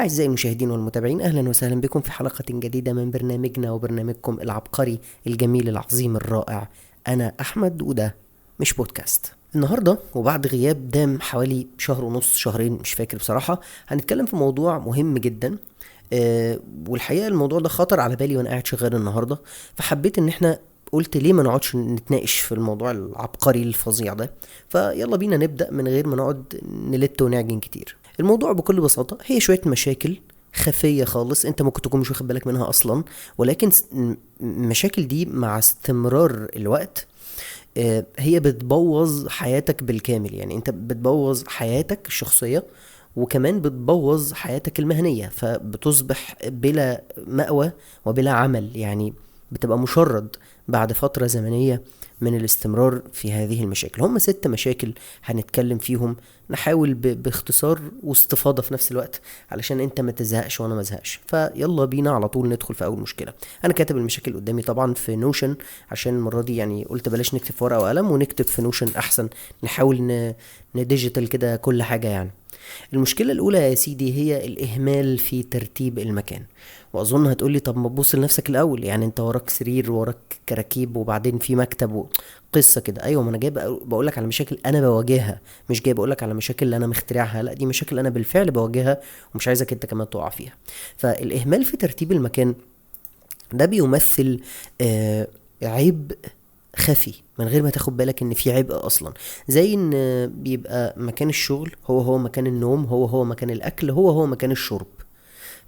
أعزائي المشاهدين والمتابعين، أهلا وسهلا بكم في حلقة جديدة من برنامجنا وبرنامجكم العبقري الجميل العظيم الرائع. أنا أحمد وده مش بودكاست. النهاردة وبعد غياب دام حوالي شهر ونص، شهرين مش فاكر بصراحة، هنتكلم في موضوع مهم جدا. والحقيقة الموضوع ده خطر على بالي وأنا قاعد شغال النهاردة، فحبيت إن احنا قلت ليه ما نقعدش نتناقش في الموضوع العبقري الفظيع ده. فيلا بينا نبدأ من غير ما نقعد نلت ونعجن كتير. الموضوع بكل بساطة هي شوية مشاكل خفية خالص انت ممكن تكون مش واخد بالك منها اصلا، ولكن المشاكل دي مع استمرار الوقت هي بتبوظ حياتك بالكامل. يعني انت بتبوظ حياتك الشخصية وكمان بتبوظ حياتك المهنية، فبتصبح بلا مأوى وبلا عمل، يعني بتبقى مشرد بعد فترة زمنية من الاستمرار في هذه المشاكل. هم 6 مشاكل هنتكلم فيهم، نحاول باختصار واستفاضة في نفس الوقت علشان انت ما تزهقش وانا ما ازهقش. فيلا بينا على طول ندخل في اول مشكلة. انا كاتب المشاكل قدامي طبعا في Notion، عشان المرة دي يعني قلت بلاش نكتب في ورقة وقلم ونكتب في Notion احسن، نحاول ن digital كده كل حاجة. يعني المشكلة الأولى يا سيدي هي الإهمال في ترتيب المكان. وأظن هتقولي طب ما تبص لنفسك الأول، يعني أنت وراك سرير وراك كراكيب وبعدين في مكتب وقصة كده. أيوة، ما أنا جاي بقولك على مشاكل أنا بواجهها، مش جاي بقولك على مشاكل اللي أنا مخترعها، لا دي مشاكل أنا بالفعل بواجهها ومش عايزك أنت كمان تقع فيها. فالإهمال في ترتيب المكان ده بيمثل عيب خفي من غير ما تاخد بالك ان في عبء اصلا. زي ان بيبقى مكان الشغل هو هو مكان النوم، هو هو مكان الاكل، هو هو مكان الشرب.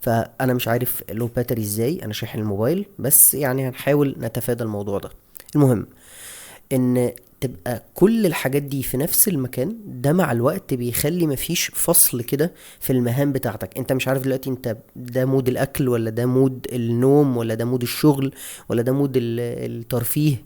فانا مش عارف low battery ازاي، انا شاحن الموبايل، بس يعني هنحاول نتفادى الموضوع ده. المهم ان تبقى كل الحاجات دي في نفس المكان ده مع الوقت بيخلي مفيش فصل كده في المهام بتاعتك. انت مش عارف دلوقتي انت ده mode الاكل ولا ده mode النوم ولا ده mode الشغل ولا ده mode الترفيه،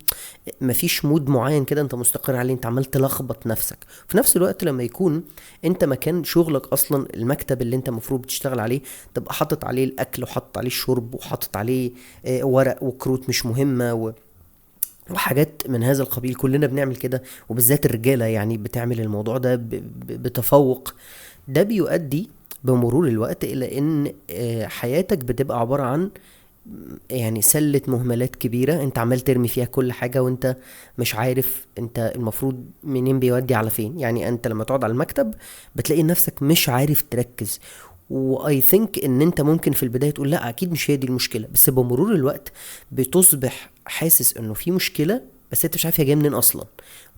مفيش mode معين كده انت مستقر عليه، انت عمال تلخبط نفسك. في نفس الوقت لما يكون انت مكان شغلك اصلا المكتب اللي انت المفروض بتشتغل عليه تبقى حاطط عليه الاكل وحاطط عليه الشرب وحاطط عليه ورق وكروت مش مهمة وحاجات من هذا القبيل. كلنا بنعمل كده، وبالذات الرجالة يعني بتعمل الموضوع ده بتفوق. ده بيؤدي بمرور الوقت إلى إن حياتك بتبقى عبارة عن يعني سلة مهملات كبيرة انت عمال ترمي فيها كل حاجة وانت مش عارف انت المفروض منين بيودي على فين. يعني انت لما تقعد على المكتب بتلاقي نفسك مش عارف تركز، و I think ان انت ممكن في البداية تقول لا اكيد مش هي دي المشكلة، بس بمرور الوقت بتصبح حاسس انه في مشكلة بس انت مش عارف هي جاية منين اصلا.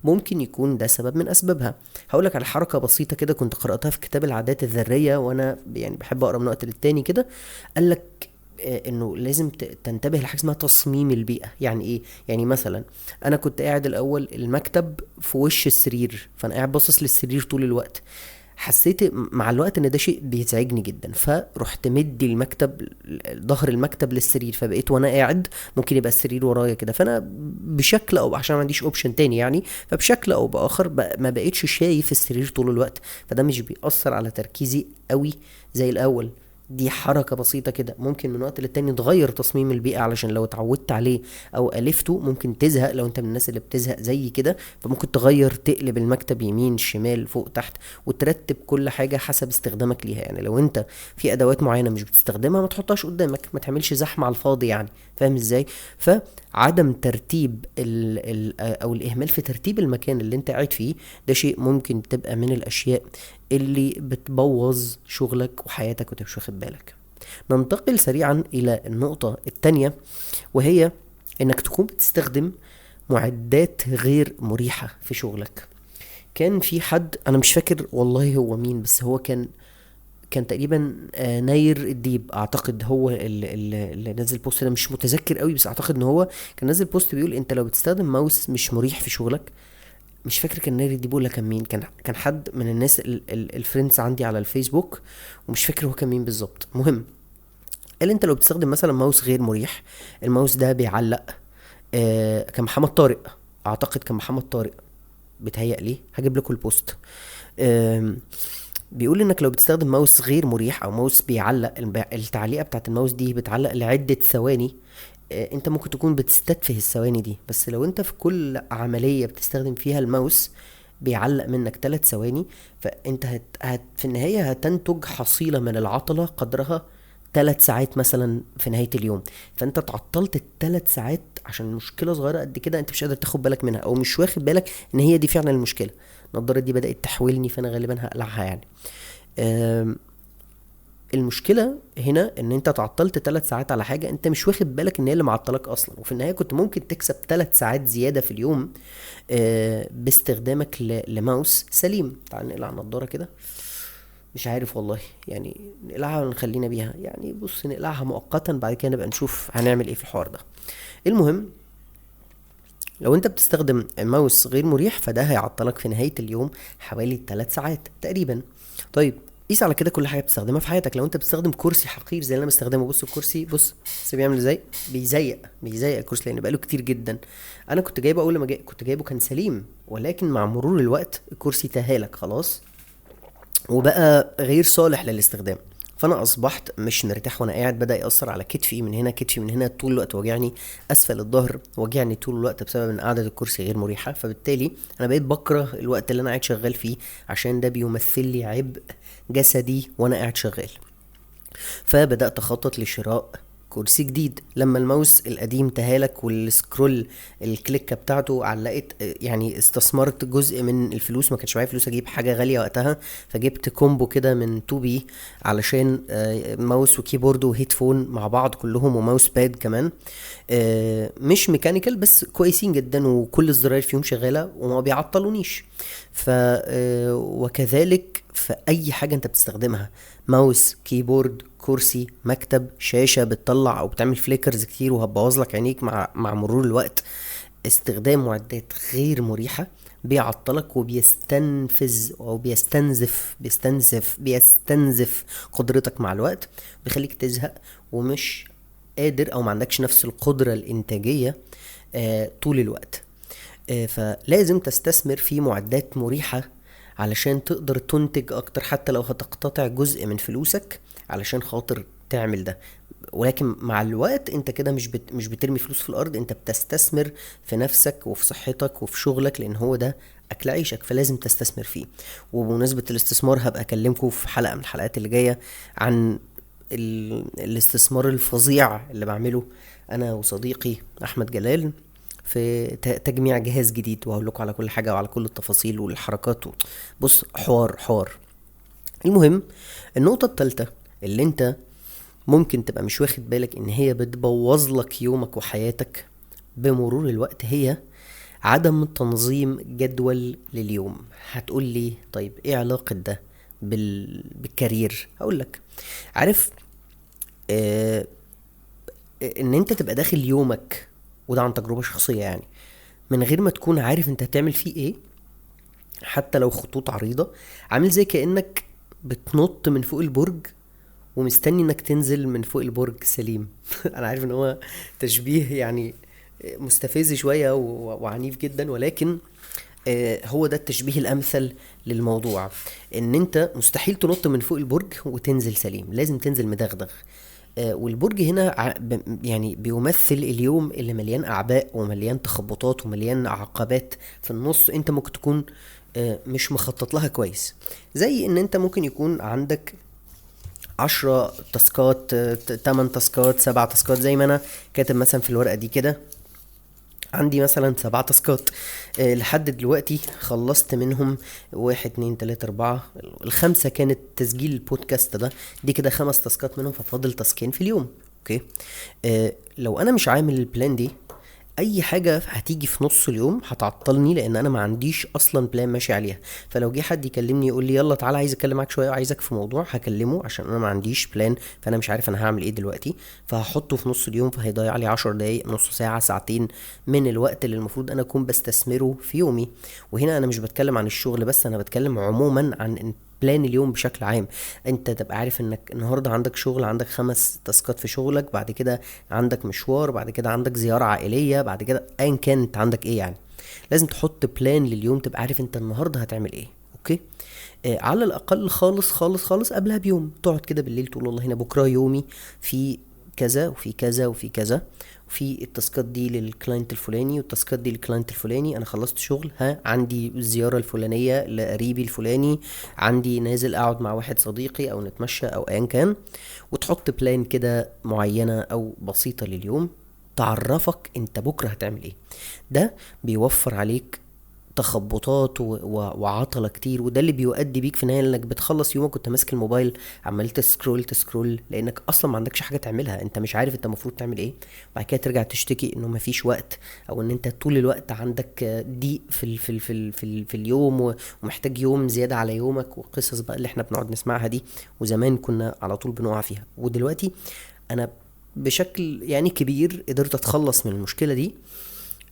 ممكن يكون ده سبب من اسبابها. هقولك على حركة بسيطة كده كنت قرأتها في كتاب العادات الذرية، وانا يعني بحب اقرا من وقت للتاني كده. قالك انه لازم تنتبه لحاجة اسمها تصميم البيئة. يعني ايه؟ يعني مثلا انا كنت قاعد الاول المكتب في وش السرير، فانا قاعد باصص للسرير طول الوقت. حسيت مع الوقت ان ده شيء بيزعجني جدا، فرحت مدي المكتب ظهر المكتب للسرير، فبقيت وانا قاعد ممكن يبقى السرير ورايا كده. فانا بشكل او عشان ما عنديش option تاني يعني، فبشكل او باخر ما بقيتش شايف السرير طول الوقت، فده مش بيأثر على تركيزي قوي زي الاول. دي حركة بسيطة كده ممكن من وقت للتاني تغير تصميم البيئة، علشان لو اتعودت عليه او ألفته ممكن تزهق. لو انت من الناس اللي بتزهق زي كده فممكن تغير، تقلب المكتب يمين شمال فوق تحت، وترتب كل حاجة حسب استخدامك ليها. يعني لو انت في ادوات معينة مش بتستخدمها ما تحطهاش قدامك، ما تعملش زحمة على الفاضي يعني، فاهم ازاي؟ فعدم ترتيب او الاهمال في ترتيب المكان اللي انت قاعد فيه ده شيء ممكن تبقى من الاشياء اللي بتبوظ شغلك وحياتك وانت مش واخد بالك. ننتقل سريعا الى النقطة التانية، وهي انك تكون بتستخدم معدات غير مريحة في شغلك. كان في حد انا مش فاكر والله هو مين، بس هو كان تقريبا ناير الديب اعتقد هو اللي نزل post، انا مش متذكر قوي بس اعتقد ان هو كان نزل post بيقول انت لو بتستخدم ماوس مش مريح في شغلك. مش فاكر كان ناير الديب ولا كان مين، كان حد من الناس ال friends عندي على الفيسبوك ومش فاكر هو كان مين بالظبط. مهم، قال انت لو بتستخدم مثلا ماوس غير مريح، الماوس ده بيعلق. كان محمد طارق اعتقد، كان محمد طارق بيتهيألي، هجيب لكم ال post. بيقول انك لو بتستخدم ماوس غير مريح او ماوس بيعلق، التعليقه بتاعت الماوس دي بتعلق لعدة ثواني، انت ممكن تكون بتستتفه الثواني دي، بس لو انت في كل عملية بتستخدم فيها الماوس بيعلق منك 3 ثواني، فانت في النهاية هتنتج حصيلة من العطلة قدرها 3 ساعات مثلا في نهاية اليوم. فانت تعطلت 3 ساعات عشان مشكلة صغيرة قد كده انت مش قادر تاخد بالك منها، او مش واخد بالك ان هي دي فعلا المشكلة. النضارة دي بدأت تحولني، فانا غالبا هقلعها يعني. المشكلة هنا ان انت تعطلت 3 ساعات على حاجة انت مش واخد بالك ان هي اللي معطلك اصلا، وفي النهاية كنت ممكن تكسب 3 ساعات زيادة في اليوم باستخدامك لماوس سليم. تعال نقلع النضارة كده، مش عارف والله يعني نقلعها ولا نخلينا بيها يعني، بص نقلعها مؤقتا بعد كده نبقى نشوف هنعمل ايه في الحوار ده. المهم لو انت بتستخدم ماوس غير مريح فده هيعطلك في نهاية اليوم حوالي 3 ساعات تقريبا. طيب قيس على كده كل حاجة بتستخدمها في حياتك. لو انت بتستخدم كرسي حقير زي اللي انا بستخدمه، بص الكرسي، بص بيعمل ازاي، بيزيق الكرسي لان بقاله كتير جدا. انا كنت جايبه اول ما جاي، كنت جايبه كان سليم، ولكن مع مرور الوقت الكرسي تهالك خلاص وبقى غير صالح للاستخدام. فانا اصبحت مش مرتاح وانا قاعد، بدا ياثر على كتفي من هنا، كتفي من هنا طول الوقت وجعني، اسفل الظهر وجعني طول الوقت بسبب ان قعدة الكرسي غير مريحه. فبالتالي انا بقيت بكره الوقت اللي انا قاعد شغال فيه عشان ده بيمثل لي عبء جسدي وانا قاعد شغال. فبدات اخطط لشراء كرسي جديد. لما الماوس القديم تهالك وال scroll الكليكه بتاعته علقت، يعني استثمرت جزء من الفلوس، ما كانش معايا فلوس اجيب حاجة غالية وقتها، فجبت combo كده من 2B علشان mouse و keyboard و headphone مع بعض كلهم، و mouse pad كمان، مش mechanical بس كويسين جدا وكل الزراير فيهم شغالة وما بيعطلونيش. وكذلك في اي حاجة انت بتستخدمها، mouse، keyboard، كرسي، مكتب، شاشة بتطلع او بتعمل flickers كتير وهتبوظ لك عينيك مع مرور الوقت. استخدام معدات غير مريحه بيعطلك وبيستنفذ او بيستنزف بيستنزف بيستنزف قدرتك مع الوقت، بيخليك تزهق ومش قادر او ما عندكش نفس القدرة الانتاجية طول الوقت. فلازم تستثمر في معدات مريحه علشان تقدر تنتج اكتر، حتى لو هتقتطع جزء من فلوسك علشان خاطر تعمل ده. ولكن مع الوقت انت كده مش بترمي فلوس في الارض، انت بتستثمر في نفسك وفي صحتك وفي شغلك، لان هو ده اكل عيشك، فلازم تستثمر فيه. وبمناسبة الاستثمار هبقى اكلمكم في حلقة من الحلقات اللي جاية عن الاستثمار الفظيع اللي بعمله انا وصديقي احمد جلال في تجميع جهاز جديد، وهقول لكم على كل حاجة وعلى كل التفاصيل والحركات بص حوار. المهم النقطة الثالثة اللي انت ممكن تبقى مش واخد بالك ان هي بتبوظ لك يومك وحياتك بمرور الوقت، هي عدم تنظيم جدول لليوم. هتقول لي طيب ايه علاقة ده بالكارير؟ هقول لك، عارف ان انت تبقى داخل يومك، وده عن تجربة شخصية يعني، من غير ما تكون عارف انت هتعمل فيه ايه، حتى لو خطوط عريضة، عامل زي كأنك بتنط من فوق البرج ومستني انك تنزل من فوق البرج سليم. انا عارف ان هو تشبيه يعني مستفز شوية وعنيف جدا، ولكن هو ده التشبيه الامثل للموضوع، ان انت مستحيل تنط من فوق البرج وتنزل سليم، لازم تنزل مدغدغ. والبرج هنا يعني بيمثل اليوم اللي مليان اعباء ومليان تخبطات ومليان عقبات في النص، انت ممكن تكون مش مخطط لها كويس. زي ان انت ممكن يكون عندك 10 تاسكات، 8 تاسكات، 7 تاسكات، زي ما انا كاتب مثلا في الورقة دي كده، عندي مثلا 7 تاسكات، لحد دلوقتي خلصت منهم 1 2 3 4، ال5 كانت تسجيل البودكاست ده، دي كده 5 تاسكات منهم، ففاضل تاسكين في اليوم. okay، لو انا مش عامل ال plan دي، اي حاجة هتيجي في نص اليوم هتعطلني، لان انا ما عنديش اصلا plan ماشي عليها. فلو جه حد يكلمني يقول لي يلا تعالى عايز اتكلم معاك شوية وعايزك في موضوع، هكلمه عشان انا ما عنديش plan، فانا مش عارف انا هعمل ايه دلوقتي، فهحطه في نص اليوم، فهيضيع لي 10 دقايق، نص ساعة، ساعتين من الوقت اللي المفروض انا اكون بستثمره في يومي. وهنا انا مش بتكلم عن الشغل بس، انا بتكلم عموما عن plan اليوم بشكل عام. انت تبقى عارف انك النهارده عندك شغل، عندك 5 تاسكات في شغلك، بعد كده عندك مشوار، بعد كده عندك زيارة عائلية، بعد كده ايا كان انت عندك ايه، يعني لازم تحط plan لليوم، تبقى عارف انت النهارده هتعمل ايه. okay، على الاقل خالص خالص خالص قبلها بيوم تقعد كده بالليل تقول والله هنا بكره يومي في كذا وفي كذا وفي كذا، وفي ال task ات دي لل client الفلاني وال task ات دي لل client الفلاني، انا خلصت شغل، ها عندي الزيارة الفلانية لقريبي الفلاني، عندي نازل اقعد مع واحد صديقي او نتمشى او ايا كان، وتحط plan كده معينة او بسيطة لليوم تعرفك انت بكرة هتعمل ايه. ده بيوفر عليك تخبطات وعطلة كتير، وده اللي بيؤدي بيك في النهاية انك بتخلص يومك وانت ماسك الموبايل عمال ت scroll ت scroll، لانك اصلا ما عندكش حاجة تعملها، انت مش عارف انت المفروض تعمل ايه. وبعد كده ترجع تشتكي انه ما فيش وقت، او ان انت طول الوقت عندك ضيق في اليوم ومحتاج يوم زيادة على يومك، وقصص بقى اللي احنا بنقعد نسمعها دي، وزمان كنا على طول بنقع فيها. ودلوقتي انا بشكل يعني كبير قدرت اتخلص من المشكلة دي،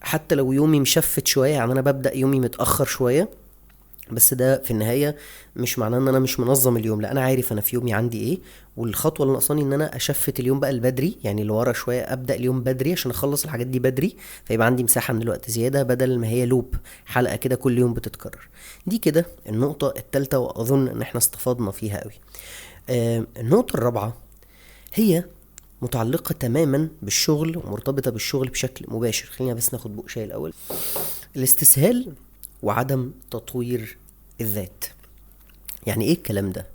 حتى لو يومي مشفت شوية، يعني انا ببدأ يومي متأخر شوية، بس ده في النهاية مش معناه ان انا مش منظم اليوم، لا انا عارف انا في يومي عندي ايه، والخطوة اللي ناقصاني ان انا اشفت اليوم بقى البدري، يعني اللي ورا شوية ابدأ اليوم بدري عشان اخلص الحاجات دي بدري، فيبقى عندي مساحة من الوقت زيادة بدل ما هي loop حلقة كده كل يوم بتتكرر. دي كده النقطة التالتة، واظن ان احنا استفدنا فيها قوي. النقطة الرابعة هي متعلقة تماما بالشغل ومرتبطة بالشغل بشكل مباشر. خلينا بس ناخد بق شاي الأول. الاستسهال وعدم تطوير الذات. يعني ايه الكلام ده؟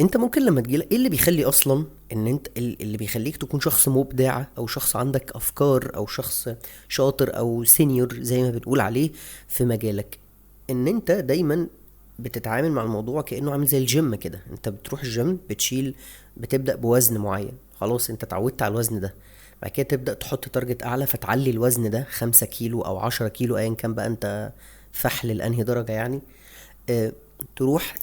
انت ممكن لما تجيلك ايه اللي بيخلي اصلا ان انت اللي بيخليك تكون شخص مبدع او شخص عندك افكار او شخص شاطر او senior زي ما بنقول عليه في مجالك، ان انت دايما بتتعامل مع الموضوع كأنه عامل زي الجيم كده. انت بتروح الجيم بتشيل، بتبدأ بوزن معين، خلاص انت اتعودت على الوزن ده، بعد كده تبدأ تحط target اعلى فتعلي الوزن ده 5 كيلو او 10 كيلو ايا كان بقى انت فحل لانهي درجة يعني. تروح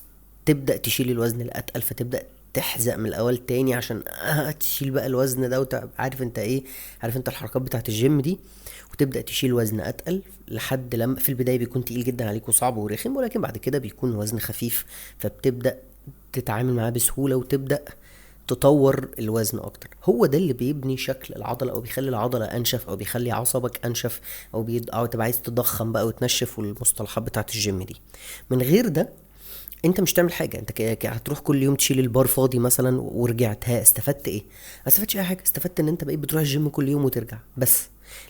تبدأ تشيل الوزن الاتقل، فتبدأ تحزق من الاول تاني عشان تشيل بقى الوزن ده، عارف انت ايه، عارف انت الحركات بتاعت الجيم دي، وتبدأ تشيل وزن اتقل لحد لما في البداية بيكون تقيل جدا عليك وصعب ورخم، ولكن بعد كده بيكون وزن خفيف، فبتبدأ تتعامل معاه بسهولة وتبدأ تطور الوزن اكتر. هو ده اللي بيبني شكل العضلة، او بيخلي العضلة انشف، او بيخلي عصبك انشف، او تبقى عايز تضخم بقى وتنشف، والمصطلحات بتاعت الجيم دي. من غير ده انت مش تعمل حاجة، انت هتروح كل يوم تشيل البار فاضي مثلا ورجعت، ها استفدت ايه؟ ما استفدتش اي حاجة، استفدت ان انت بقيت بتروح الجيم كل يوم وترجع بس.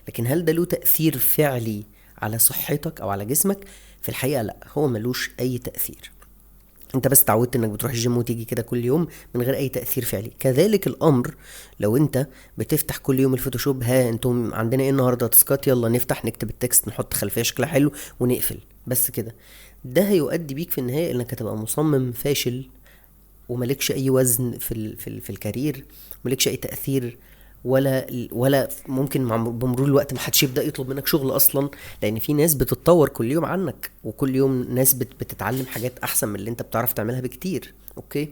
لكن هل ده له تأثير فعلي على صحتك او على جسمك؟ في الحقيقة لا، هو ملوش اي تأثير. انت بس تعودت انك بتروح الجيم وتيجي كده كل يوم من غير اي تأثير فعلي. كذلك الامر لو انت بتفتح كل يوم ال Photoshop، ها انتم عندنا ايه النهارده task ات، يلا نفتح نكتب ال text نحط خلفية شكلها حلو ونقفل بس كده، ده هيؤدي بيك في النهاية انك هتبقى مصمم فاشل وملكش اي وزن في ال career، ملكش اي تأثير، ولا ممكن بمرور الوقت ما حدش يبدأ يطلب منك شغل اصلا، لان في ناس بتتطور كل يوم عنك، وكل يوم ناس بتتعلم حاجات احسن من اللي انت بتعرف تعملها بكتير. okay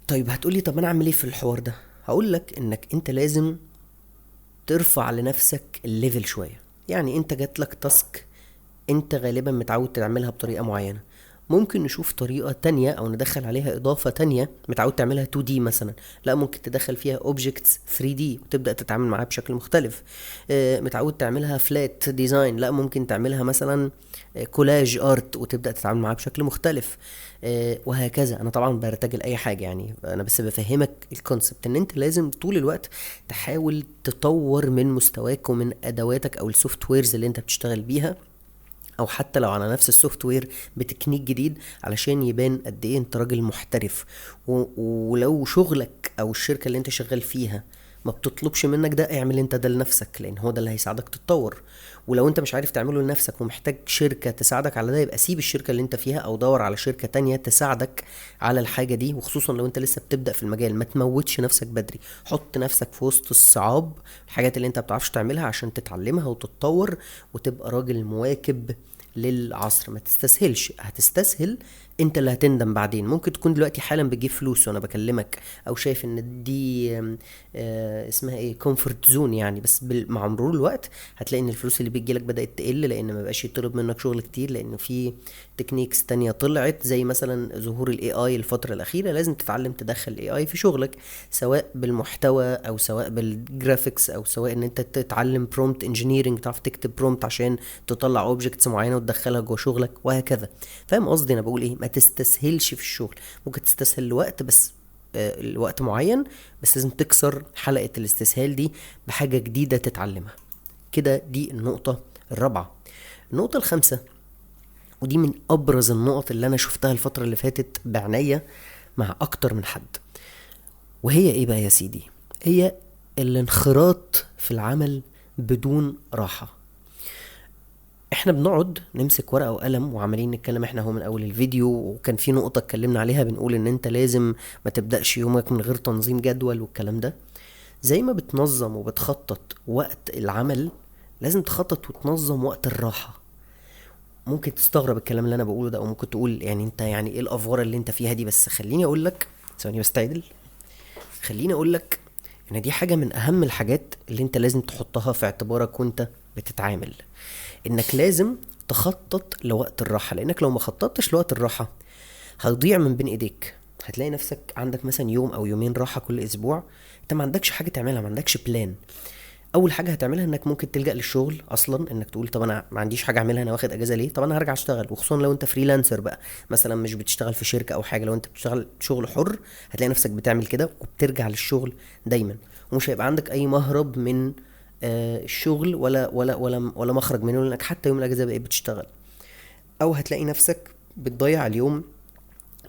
طيب هتقولي طب انا اعمل ايه في الحوار ده؟ هقولك انك انت لازم ترفع لنفسك ال level شوية. يعني انت جاتلك task انت غالبا متعود تعملها بطريقة معينة، ممكن نشوف طريقة تانية او ندخل عليها اضافة تانية. متعود تعملها 2D مثلا، لا ممكن تدخل فيها objects 3D وتبدأ تتعامل معاها بشكل مختلف. متعود تعملها flat design، لا ممكن تعملها مثلا collage art وتبدأ تتعامل معاها بشكل مختلف، وهكذا. انا طبعا برتجل اي حاجة، يعني انا بس بفهمك ال concept ان انت لازم طول الوقت تحاول تطور من مستواك ومن ادواتك او ال softwares اللي انت بتشتغل بيها، او حتى لو على نفس ال software ب technique جديد، علشان يبان قد ايه انت راجل محترف. ولو شغلك او الشركة اللي انت شغال فيها ما بتطلبش منك ده، اعمل انت ده لنفسك، لان هو ده اللي هيساعدك تتطور. ولو انت مش عارف تعمله لنفسك ومحتاج شركة تساعدك على ده، يبقى سيب الشركة اللي انت فيها او دور على شركة تانية تساعدك على الحاجة دي. وخصوصا لو انت لسه بتبدأ في المجال، ما تموتش نفسك بدري، حط نفسك في وسط الصعاب، الحاجات اللي انت ما بتعرفش تعملها عشان تتعلمها وتتطور وتبقى راجل مواكب للعصر. ما تستسهلش، هتستسهل انت اللي هتندم بعدين. ممكن تكون دلوقتي حالا بتجيب فلوس وانا بكلمك، او شايف ان دي اسمها ايه comfort zone يعني، بس مع مرور الوقت هتلاقي ان الفلوس اللي بتجيلك بدأت تقل، لان ما بقاش يطلب منك شغل كتير، لان في techniques تانية طلعت زي مثلا ظهور ال AI الفترة الأخيرة. لازم تتعلم تدخل ال AI في شغلك، سواء بالمحتوى او سواء بال graphics، او سواء ان انت تتعلم prompt engineering، تعرف تكتب prompt عشان تطلع objects معينة وتدخلها جوه شغلك وهكذا. فاهم قصدي انا بقول ايه؟ ما تستسهلش في الشغل، ممكن تستسهل لوقت بس لوقت معين، بس لازم تكسر حلقة الاستسهال دي بحاجة جديدة تتعلمها كده. دي النقطة الرابعة. النقطة الخامسة، ودي من أبرز النقط اللي أنا شفتها الفترة اللي فاتت بعناية مع أكتر من حد، وهي إيه بقى يا سيدي؟ هي الانخراط في العمل بدون راحة. احنا بنقعد نمسك ورقة وقلم وعمالين نتكلم احنا هو من اول الفيديو، وكان في نقطة اتكلمنا عليها بنقول ان انت لازم ما تبدأش يومك من غير تنظيم جدول والكلام ده. زي ما بتنظم وبتخطط وقت العمل، لازم تخطط وتنظم وقت الراحة. ممكن تستغرب الكلام اللي انا بقوله ده، او ممكن تقول يعني انت يعني ايه الافوار اللي انت فيها دي، بس خليني اقول لك ثواني بس تعدل، خليني اقول لك ان دي حاجة من اهم الحاجات اللي انت لازم تحطها في اعتبارك وانت بتتعامل، انك لازم تخطط لوقت الراحة، لانك لو ما خططتش لوقت الراحة هتضيع من بين ايديك. هتلاقي نفسك عندك مثلا يوم او يومين راحة كل اسبوع، انت ما عندكش حاجة تعملها، ما عندكش plan. اول حاجة هتعملها انك ممكن تلجأ للشغل اصلا، انك تقول طب انا ما عنديش حاجة اعملها، انا واخد اجازة ليه، طب انا هرجع اشتغل. وخصوصا لو انت freelancer بقى مثلا، مش بتشتغل في شركة او حاجة، لو انت بتشتغل شغل حر هتلاقي نفسك بتعمل كده وبترجع للشغل دايما، ومش هيبقى عندك اي مهرب من الشغل ولا ولا ولا ولا مخرج منه، لانك حتى يوم الاجازة بقيت بتشتغل. او هتلاقي نفسك بتضيع اليوم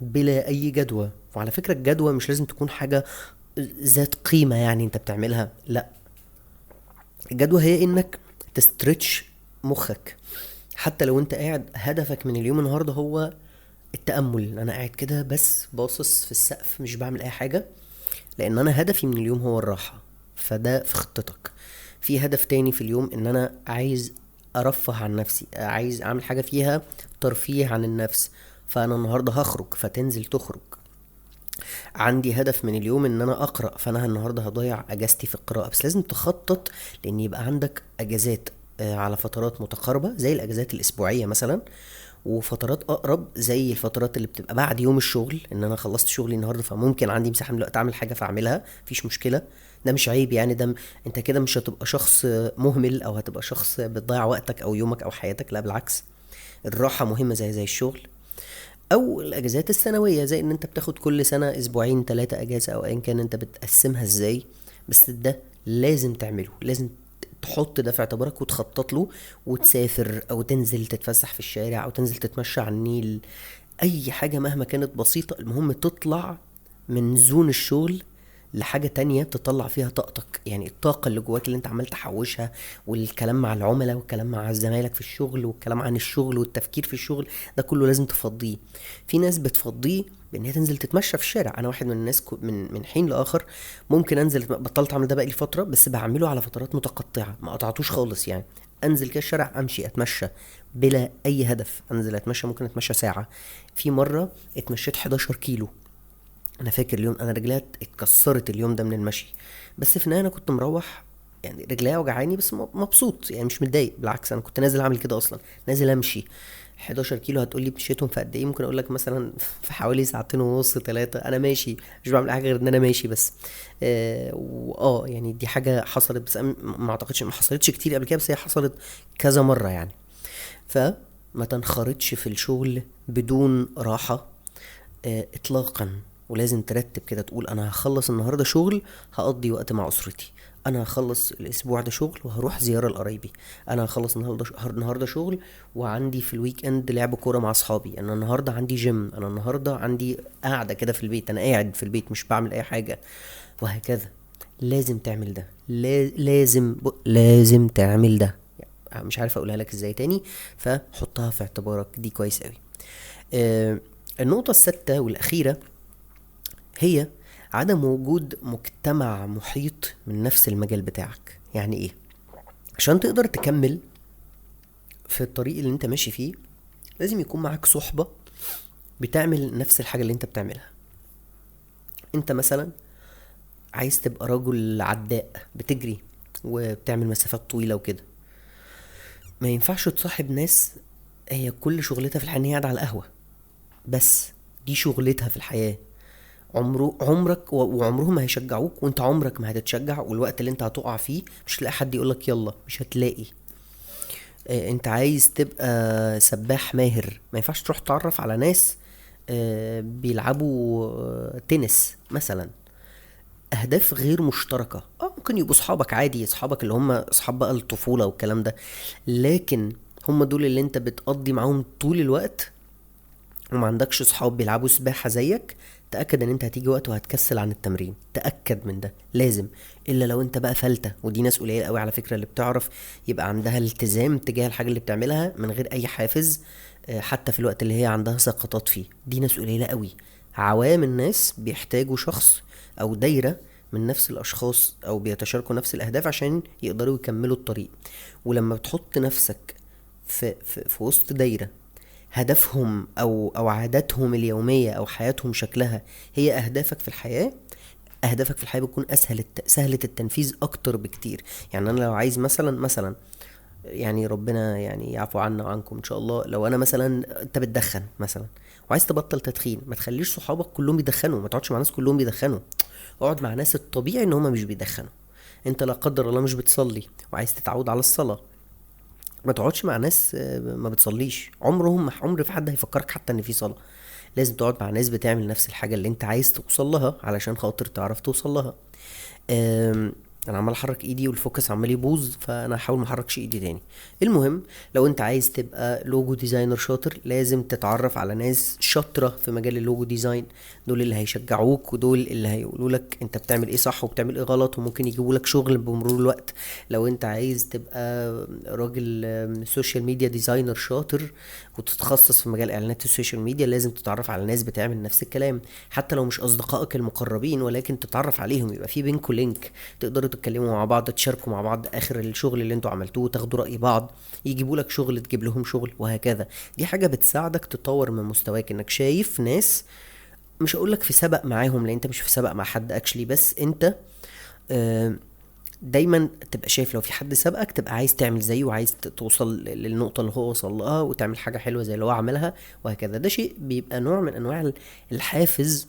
بلا اي جدوى. وعلى فكرة الجدوى مش لازم تكون حاجة ذات قيمة يعني انت بتعملها، لا، الجدوى هي انك تستريتش مخك. حتى لو انت قاعد هدفك من اليوم النهارده هو التأمل، انا قاعد كده بس باصص في السقف مش بعمل اي حاجة، لان انا هدفي من اليوم هو الراحة، فده في خطتك. في هدف تاني في اليوم ان انا عايز ارفه عن نفسي، عايز اعمل حاجة فيها ترفيه عن النفس، فانا النهاردة هخرج، فتنزل تخرج. عندي هدف من اليوم ان انا اقرأ، فانا النهاردة هضيع اجازتي في القراءة. بس لازم تخطط، لان يبقى عندك اجازات على فترات متقاربة زي الاجازات الاسبوعية مثلا، وفترات اقرب زي الفترات اللي بتبقى بعد يوم الشغل، ان انا خلصت شغلي النهارده فممكن عندي مساحة من الوقت اعمل حاجة فاعملها، مفيش مشكلة، ده مش عيب يعني، ده انت كده مش هتبقى شخص مهمل او هتبقى شخص بتضيع وقتك او يومك او حياتك، لا بالعكس، الراحة مهمة زي الشغل. او الاجازات السنوية زي ان انت بتاخد كل سنة اسبوعين 3 اجازه او ايا كان انت بتقسمها ازاي، بس ده لازم تعمله، لازم تحط ده في اعتبارك وتخطط له، وتسافر او تنزل تتفسح في الشارع او تنزل تتمشى على النيل، اي حاجة مهما كانت بسيطة، المهم تطلع من zone الشغل لحاجة تانية تطلع فيها طاقتك، يعني الطاقة اللي جواك اللي انت عمال تحوشها، والكلام مع العملاء والكلام مع زمايلك في الشغل والكلام عن الشغل والتفكير في الشغل، ده كله لازم تفضيه. في ناس بتفضيه بان هي تنزل تتمشى في الشارع. انا واحد من الناس من حين لاخر ممكن انزل، بطلت اعمل ده بقالي فترة، بس بعمله على فترات متقطعة، ما قطعتوش خالص يعني، انزل كده الشارع امشي اتمشى بلا اي هدف، انزل اتمشى، ممكن اتمشى ساعة. في مرة اتمشيت 11 كيلو، انا فاكر اليوم انا رجليا اتكسرت اليوم ده من المشي، بس في النهاية انا كنت مروح يعني رجليا وجعاني بس مبسوط يعني، مش متضايق، بالعكس انا كنت نازل اعمل كده اصلا، نازل امشي 11 كيلو. هتقولي مشيتهم في قد ايه؟ ممكن اقول لك مثلا في حوالي ساعتين ونص 3، انا ماشي مش بعمل حاجة غير ان انا ماشي بس. يعني دي حاجة حصلت، بس أنا ما اعتقدش ما حصلتش كتير قبل كده، بس هي حصلت كذا مرة يعني. فما تنخرطش في الشغل بدون راحة اطلاقا، ولازم ترتب كده، تقول انا هخلص النهارده شغل هقضي وقت مع اسرتي، انا هخلص الاسبوع ده شغل وهروح زيارة لقرايبي، انا هخلص النهارده شغل وعندي في ال weekend لعب كورة مع اصحابي، انا النهارده عندي جيم، انا النهارده عندي قاعدة كده في البيت، انا قاعد في البيت مش بعمل اي حاجة، وهكذا. لازم تعمل ده، لازم تعمل ده، مش عارف اقولها لك ازاي تاني، فحطها في اعتبارك دي كويس قوي. النقطة السادسة والاخيرة هي عدم وجود مجتمع محيط من نفس المجال بتاعك. يعني ايه؟ عشان تقدر تكمل في الطريق اللي انت ماشي فيه لازم يكون معاك صحبة بتعمل نفس الحاجة اللي انت بتعملها. انت مثلا عايز تبقى رجل عداء، بتجري وبتعمل مسافات طويلة وكده، ما ينفعش تصاحب ناس هي كل شغلتها في الحياة ان هي قاعدة على القهوة بس، دي شغلتها في الحياة. عمرك وعمرهم ما هيشجعوك، وانت عمرك ما هتتشجع، والوقت اللي انت هتقع فيه مش هتلاقي حد يقولك يلا، مش هتلاقي. انت عايز تبقى سباح ماهر، ما ينفعش تروح تعرف على ناس بيلعبوا تنس مثلا، اهداف غير مشتركة. ممكن يبقوا اصحابك عادي، اصحابك اللي هم اصحاب بقى الطفولة والكلام ده، لكن هم دول اللي انت بتقضي معاهم طول الوقت وما عندكش اصحاب بيلعبوا سباحة زيك، تأكد ان انت هتيجي وقت وهتكسل عن التمرين، تأكد من ده لازم. الا لو انت بقى فلتة، ودي ناس قليلة قوي على فكرة اللي بتعرف يبقى عندها التزام تجاه الحاجة اللي بتعملها من غير اي حافز، حتى في الوقت اللي هي عندها سقطات فيه، دي ناس قليلة قوي. عوام الناس بيحتاجوا شخص او دايرة من نفس الاشخاص او بيتشاركوا نفس الاهداف عشان يقدروا يكملوا الطريق. ولما بتحط نفسك في في وسط دايرة هدفهم او عاداتهم اليومية او حياتهم شكلها هي اهدافك في الحياة، اهدافك في الحياة بتكون سهلة التنفيذ اكتر بكتير. يعني انا لو عايز مثلا يعني ربنا يعني يعفو عنا وعنكم ان شاء الله، لو انا مثلا انت بتدخن مثلا وعايز تبطل تدخين، ما تخليش صحابك كلهم بيدخنوا، ما تقعدش مع ناس كلهم بيدخنوا، اقعد مع ناس الطبيعي ان هما مش بيدخنوا. انت لا قدر الله مش بتصلي وعايز تتعود على الصلاة، ما تقعدش مع ناس ما بتصليش، عمر في حد هيفكرك حتى ان في صلاة. لازم تقعد مع ناس بتعمل نفس الحاجة اللي انت عايز توصل لها علشان خاطر تعرف توصل لها. انا عمال احرك ايدي وال focus عمال يبوظ، فانا هحاول ما احركش ايدي تاني. المهم لو انت عايز تبقى logo designer شاطر، لازم تتعرف على ناس شاطرة في مجال ال logo design، دول اللي هيشجعوك ودول اللي هيقولوا لك انت بتعمل ايه صح وبتعمل ايه غلط، وممكن يجيبوا لك شغل بمرور الوقت. لو انت عايز تبقى راجل social media designer شاطر وتتخصص في مجال اعلانات ال social media، لازم تتعرف على ناس بتعمل نفس الكلام، حتى لو مش اصدقائك المقربين، ولكن تتعرف عليهم، يبقى في بينكوا link تقدروا تتكلموا مع بعض، تشاركوا مع بعض اخر الشغل اللي انتوا عملتوه، تاخدوا رأي بعض، يجيبوا لك شغل، تجيب لهم شغل، وهكذا. دي حاجة بتساعدك تطور من مستواك، انك شايف ناس، مش هقولك في سبق معاهم لان انت مش في سبق مع حد actually، بس انت دايما تبقى شايف لو في حد سبقك تبقى عايز تعمل زيه، وعايز توصل للنقطة اللي هو وصل لها، وتعمل حاجة حلوة زي اللي هو عملها، وهكذا. ده شيء بيبقى نوع من انواع الحافز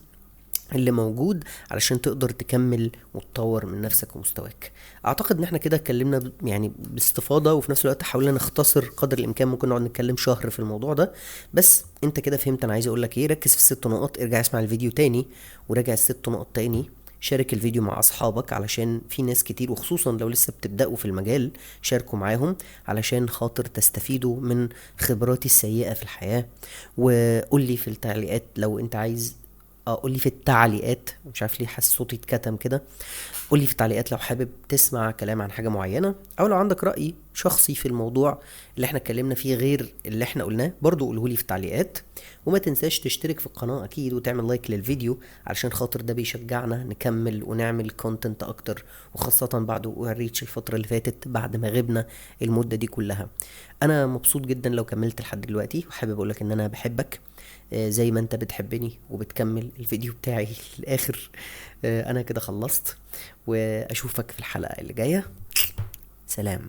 اللي موجود علشان تقدر تكمل وتطور من نفسك ومستواك. اعتقد ان احنا كده اتكلمنا يعني باستفاضة، وفي نفس الوقت حاولنا نختصر قدر الامكان، ممكن نقعد نتكلم شهر في الموضوع ده، بس انت كده فهمت انا عايز اقول لك ايه. ركز في 6 نقط، ارجع اسمع الفيديو تاني وراجع 6 نقط تاني، شارك الفيديو مع اصحابك علشان في ناس كتير، وخصوصا لو لسه بتبدأوا في المجال شاركوا معاهم علشان خاطر تستفيدوا من خبراتي السيئة في الحياة. وقول لي في التعليقات لو انت عايز، قول لي في التعليقات، مش عارف ليه حاسس صوتي اتكتم كده، قول لي في التعليقات لو حابب تسمع كلام عن حاجة معينة، او لو عندك رأي شخصي في الموضوع اللي احنا اتكلمنا فيه غير اللي احنا قلناه برضو قوله لي في التعليقات. وما تنساش تشترك في القناة اكيد، وتعمل like للفيديو علشان خاطر ده بيشجعنا نكمل ونعمل content اكتر، وخاصة بعد وقوع ال reach الفترة اللي فاتت بعد ما غبنا المدة دي كلها. انا مبسوط جدا لو كملت لحد دلوقتي، وحابب اقولك ان انا بحبك زي ما انت بتحبني وبتكمل الفيديو بتاعي للاخر. انا كده خلصت، واشوفك في الحلقة اللي جاية. سلام.